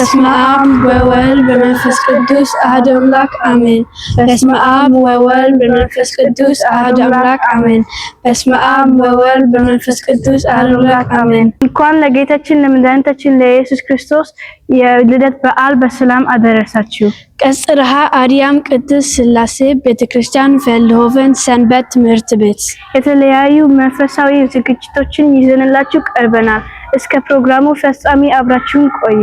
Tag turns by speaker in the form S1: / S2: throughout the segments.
S1: በስመ አብ ወወልድ ወመንፈስ ቅዱስ አሐዱ አምላክ አሜን። በስመ አብ ወወልድ ወመንፈስ ቅዱስ አሐዱ አምላክ አሜን። በስመ አብ ወወልድ ወመንፈስ ቅዱስ አሐዱ አምላክ አሜን።
S2: እንኳን ለጌታችን ለመድኃኒታችን ለኢየሱስ ክርስቶስ የልደት በዓል በሰላም አደረሳችሁ።
S1: ቀጽርሃ አርያም ቅድስት ሥላሴ ቤተክርስቲያን ቬልሆቨን ሰንበት ትምህርት ቤት
S2: የተለያዩ መንፈሳዊ ዝግጅቶችን ይዘንላችሁ ቀርበናል። እስከ ፕሮግራሙ ፍጻሜ አብራችሁን ቆዩ።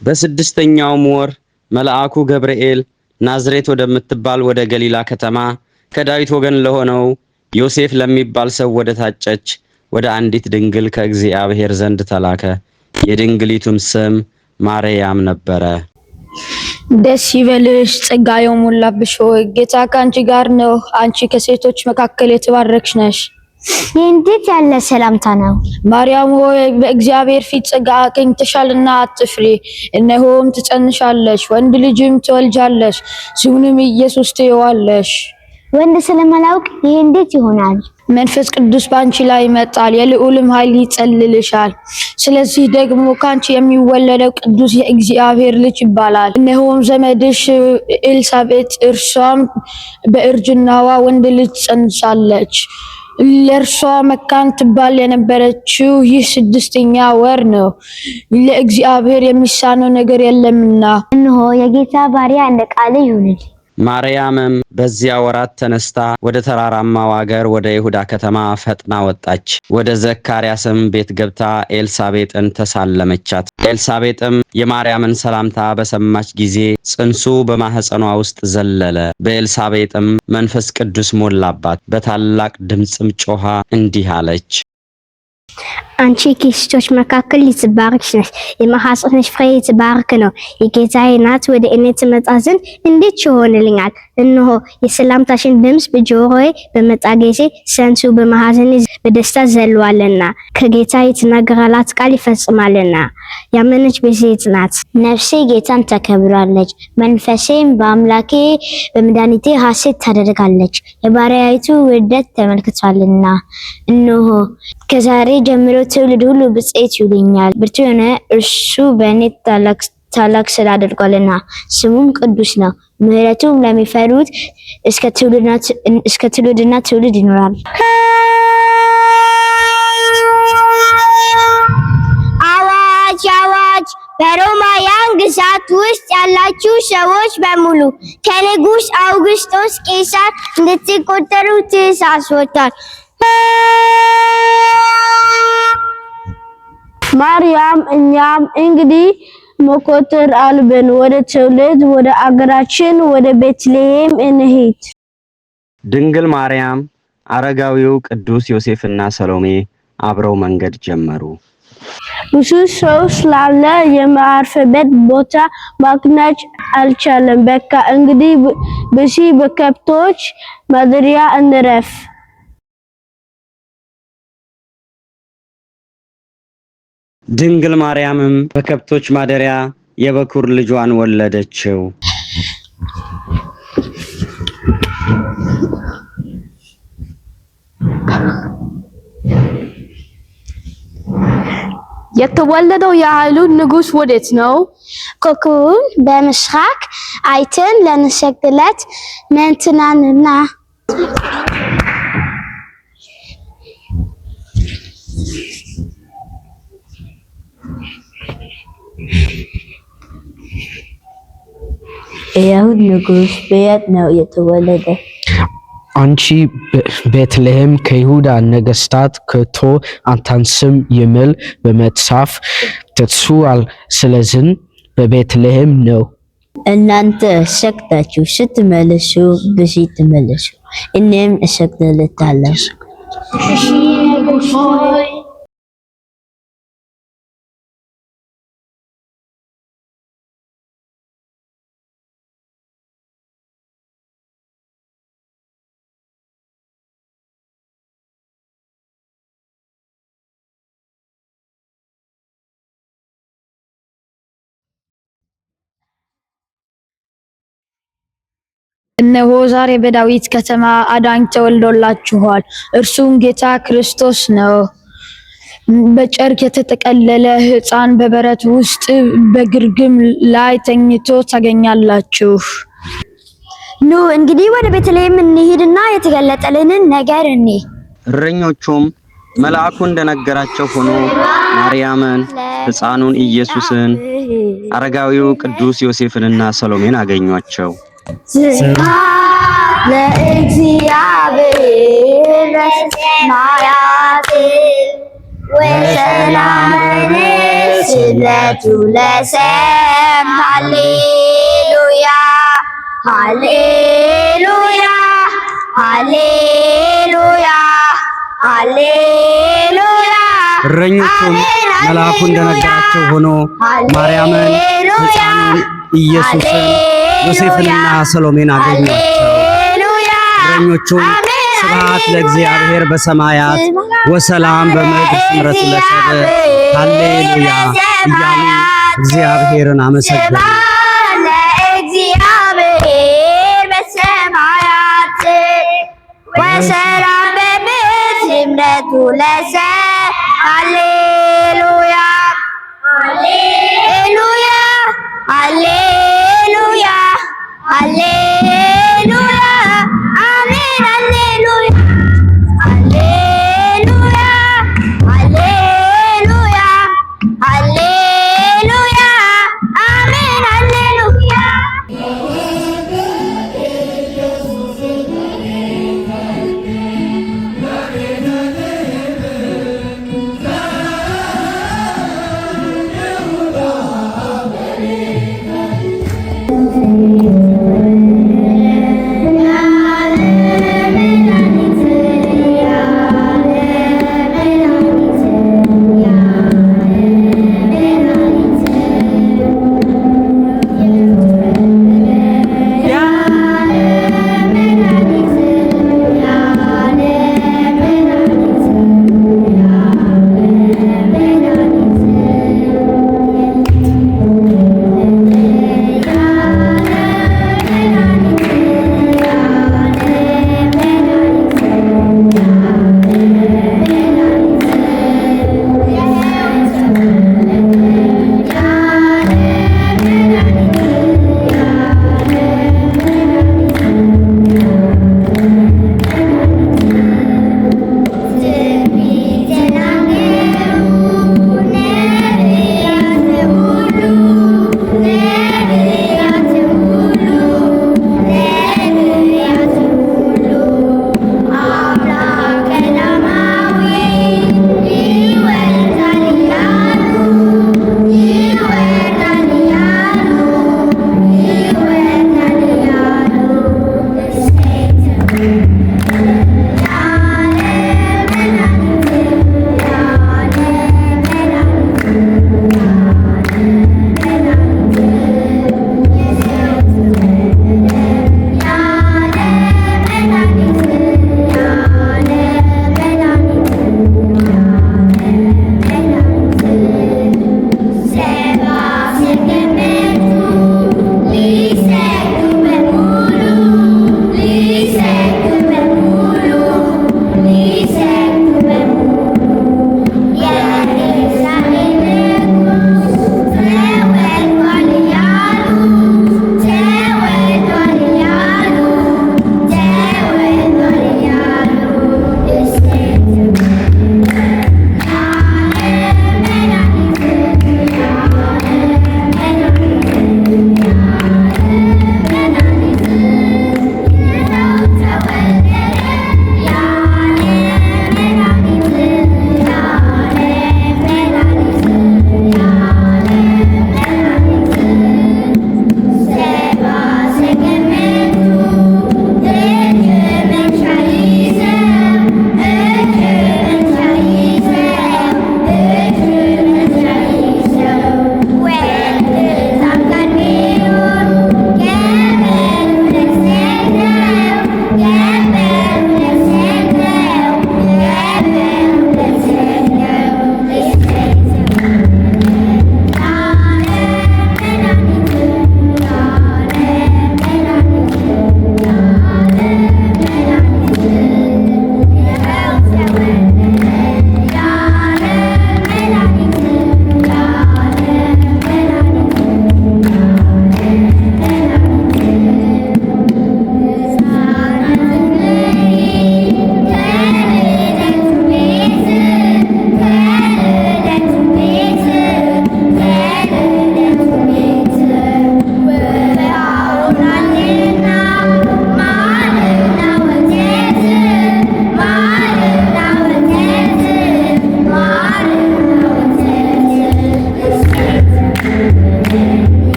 S3: በስድስተኛውም ወር መልአኩ ገብርኤል ናዝሬት ወደምትባል ወደ ገሊላ ከተማ ከዳዊት ወገን ለሆነው ዮሴፍ ለሚባል ሰው ወደ ታጨች ወደ አንዲት ድንግል ከእግዚአብሔር ዘንድ ተላከ። የድንግሊቱም ስም ማርያም ነበረ።
S4: ደስ ይበልሽ፣ ጸጋ የሞላብሽ ሆይ፣ ጌታ ከአንቺ ጋር ነው። አንቺ ከሴቶች መካከል የተባረክሽ ነሽ።
S5: ይህ እንዴት ያለ ሰላምታ ነው?
S4: ማርያም ሆይ፣ በእግዚአብሔር ፊት ጸጋ አግኝተሻልና አትፍሪ። እነሆም ትጸንሻለሽ፣ ወንድ ልጅም ትወልጃለሽ፣ ስሙንም ኢየሱስ ትይዋለሽ።
S5: ወንድ ስለማላውቅ ይህ እንዴት ይሆናል?
S4: መንፈስ ቅዱስ በአንቺ ላይ ይመጣል፣ የልዑልም ኃይል ይጸልልሻል። ስለዚህ ደግሞ ከአንቺ የሚወለደው ቅዱስ የእግዚአብሔር ልጅ ይባላል። እነሆም ዘመድሽ ኤልሳቤጥ እርሷም በእርጅናዋ ወንድ ልጅ ጸንሳለች። ለእርሷ መካን ትባል የነበረችው ይህ ስድስተኛ ወር ነው፣ ለእግዚአብሔር የሚሳነው ነገር የለምና።
S5: እነሆ የጌታ ባሪያ፣ እንደ ቃልህ ይሁንልኝ።
S3: ማርያምም በዚያ ወራት ተነስታ ወደ ተራራማው አገር ወደ ይሁዳ ከተማ ፈጥና ወጣች። ወደ ዘካርያስም ቤት ገብታ ኤልሳቤጥን ተሳለመቻት። ኤልሳቤጥም የማርያምን ሰላምታ በሰማች ጊዜ ጽንሱ በማኅፀኗ ውስጥ ዘለለ። በኤልሳቤጥም መንፈስ ቅዱስ ሞላባት። በታላቅ ድምፅም ጮኻ እንዲህ አለች።
S5: አንቺ ከሴቶች መካከል የተባረክሽ ነሽ፣ የማኅፀንሽ ፍሬ የተባረከ ነው። የጌታዬ እናት ወደ እኔ ትመጣ ዘንድ እንዴት ይሆንልኛል? እነሆ፣ የሰላምታሽን ድምፅ በጆሮዬ በመጣ ጊዜ ጽንሱ በማኅፀኔ በደስታ ዘሏልና፣ ከጌታ የተነገረላት ቃል ይፈጽማልና ያመነች ብፅዕት ናት። ነፍሴ ጌታን ታከብራለች፣ መንፈሴም በአምላኬ በመድኃኒቴ ሐሴት ታደርጋለች፣ የባሪያይቱ ውርደት ተመልክቷልና። እነሆ፣ ከዛሬ ጀምሮ ትውልድ ሁሉ ብፅዕት ይሉኛል። ብርቱ የሆነ እርሱ በእኔ ታላቅ ስራ አድርጓልና፣ ስሙም ቅዱስ ነው። ምሕረቱም ለሚፈሩት እስከ ትውልድና ትውልድ ይኖራል። አዋጅ፣ አዋጅ! በሮማውያን ግዛት ውስጥ ያላችሁ ሰዎች በሙሉ ከንጉሥ አውግስጦስ ቄሳር እንድትቆጠሩ ትእዛዝ ወጥቷል።
S1: ማርያም፣ እኛም እንግዲህ መቆጠር አለብን። ወደ ትውልድ ወደ አገራችን ወደ ቤተልሔም እንሂድ።
S3: ድንግል ማርያም፣ አረጋዊው ቅዱስ ዮሴፍና ሰሎሜ አብረው መንገድ ጀመሩ።
S1: ብዙ ሰው ስላለ የማርፍበት ቦታ ማግኘት አልቻለም። በቃ እንግዲህ በዚህ በከብቶች ማደሪያ እንረፍ።
S3: ድንግል ማርያምም በከብቶች ማደሪያ የበኩር ልጇን ወለደችው።
S1: የተወለደው የአይሁድ ንጉሥ ወዴት ነው?
S5: ኮከቡን በምስራቅ አይተን ልንሰግድለት መጥተናልና።
S6: የአይሁድ ንጉሥ በየት ነው የተወለደ?
S7: አንቺ ቤተልሔም፣ ከይሁዳ ነገሥታት ከቶ አታንስም የሚል በመጽሐፍ ተጽፏል። ስለዚህ በቤተልሔም ነው።
S6: እናንተ ሰግዳችሁ ስትመለሱ በዚህ ተመለሱ፣ እኔም እሰግድለታለሁ።
S4: እነሆ፣ ዛሬ በዳዊት ከተማ አዳኝ ተወልዶላችኋል፣ እርሱም ጌታ ክርስቶስ ነው። በጨርቅ የተጠቀለለ ሕፃን በበረት ውስጥ በግርግም ላይ ተኝቶ ታገኛላችሁ።
S5: ኑ እንግዲህ ወደ ቤተልሔም እንሂድና የተገለጠልንን ነገር እንይ።
S3: እረኞቹም መልአኩ እንደነገራቸው ሆኖ ማርያምን፣ ሕፃኑን ኢየሱስን፣ አረጋዊው ቅዱስ ዮሴፍንና ሰሎሜን አገኟቸው።
S5: ስብሐት ለእግዚአብሔር በሰማያት ወሰላም
S6: ስምረቱ ለሰብ ሃሌሉያ ሃሌሉያ ሃሌሉያ ሃሌሉያ።
S3: እረኞቹም መልአኩ እንደነገራቸው ሆኖ ማርያምን፣ ሕፃኑን ኢየሱስን፣ ዮሴፍንና ሰሎሜን አገኟቸው። እረኞቹም ስብሐት ለእግዚአብሔር በሰማያት ወሰላም በምድር ስምረቱ ለሰብእ ሃሌሉያ እያሉ እግዚአብሔርን አመሰገኑ።
S6: ለእግዚአብሔር በሰማያት ወሰላም በምድር ስምረቱ ለሰብእ ሃሌሉያ ሃሌሉያ ሃሌሉያ ሃሌሉያ አሜን ሃሌሉያ ሃሌሉያ ሃሌሉያ ሃሌሉያ አሜን ሃሌሉያ።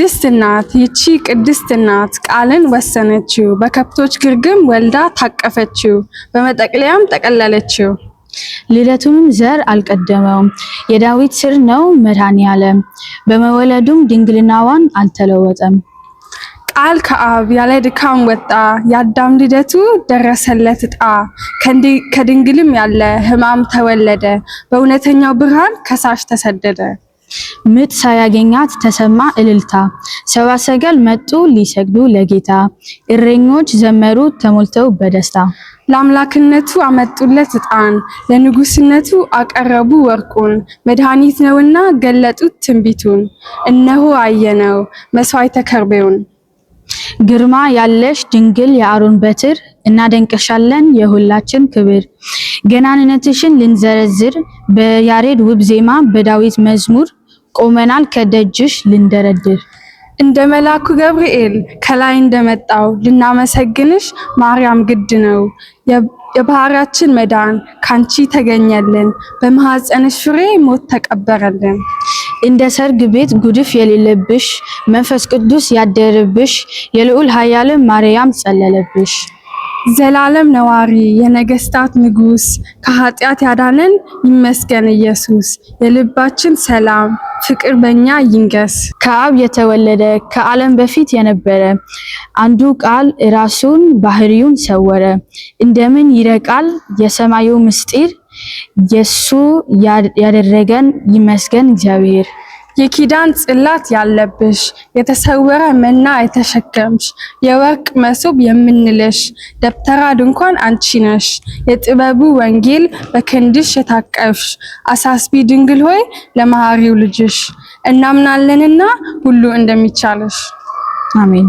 S1: ቅድስት እናት ይቺ ቅድስት እናት ቃልን ወሰነችው፣ በከብቶች ግርግም ወልዳ ታቀፈችው፣ በመጠቅለያም ጠቀለለችው።
S4: ልደቱንም ዘር አልቀደመውም፣ የዳዊት ስር ነው መድኃኔዓለም። በመወለዱም ድንግልናዋን አልተለወጠም።
S1: ቃል ከአብ ያለ ድካም ወጣ፣ የአዳም ልደቱ ደረሰለት ዕጣ። ከድንግልም ያለ ሕማም ተወለደ፣ በእውነተኛው ብርሃን ከሳሽ ተሰደደ።
S4: ምጥ ሳያገኛት ተሰማ እልልታ፣ ሰብአ ሰገል መጡ ሊሰግዱ ለጌታ። እረኞች ዘመሩ ተሞልተው በደስታ።
S1: ለአምላክነቱ አመጡለት ዕጣን፣ ለንጉስነቱ አቀረቡ ወርቁን። መድኃኒት ነውና ገለጡት ትንቢቱን፣ እነሆ አየነው መስዋዕተ ከርቤውን።
S4: ግርማ ያለሽ ድንግል የአሮን በትር፣ እናደንቅሻለን የሁላችን ክብር። ገናንነትሽን ልንዘረዝር በያሬድ ውብ ዜማ በዳዊት መዝሙር ቆመናል ከደጅሽ ልንደረድር።
S1: እንደ መላኩ ገብርኤል ከላይ እንደመጣው ልናመሰግንሽ ማርያም ግድ ነው። የባህሪያችን መዳን ካንቺ ተገኘልን፣ በማኅፀንሽ ፍሬ ሞት ተቀበረልን።
S4: እንደ ሰርግ ቤት ጉድፍ የሌለብሽ መንፈስ ቅዱስ ያደረብሽ የልዑል ኃያል ማርያም ጸለለብሽ።
S1: ዘላለም ነዋሪ የነገስታት ንጉስ ከኃጢአት ያዳነን ይመስገን ኢየሱስ። የልባችን ሰላም ፍቅር በእኛ ይንገስ።
S4: ከአብ የተወለደ ከዓለም በፊት የነበረ አንዱ ቃል ራሱን ባህሪውን ሰወረ። እንደምን ይረቃል የሰማዩ ምስጢር የሱ ያደረገን ይመስገን እግዚአብሔር።
S1: የኪዳን ጽላት ያለብሽ የተሰወረ መና የተሸከምሽ የወርቅ መሶብ የምንልሽ ደብተራ ድንኳን አንቺ ነሽ። የጥበቡ ወንጌል በክንድሽ የታቀፍሽ አሳስቢ ድንግል ሆይ ለመሐሪው ልጅሽ እናምናለንና ሁሉ እንደሚቻልሽ
S4: አሜን።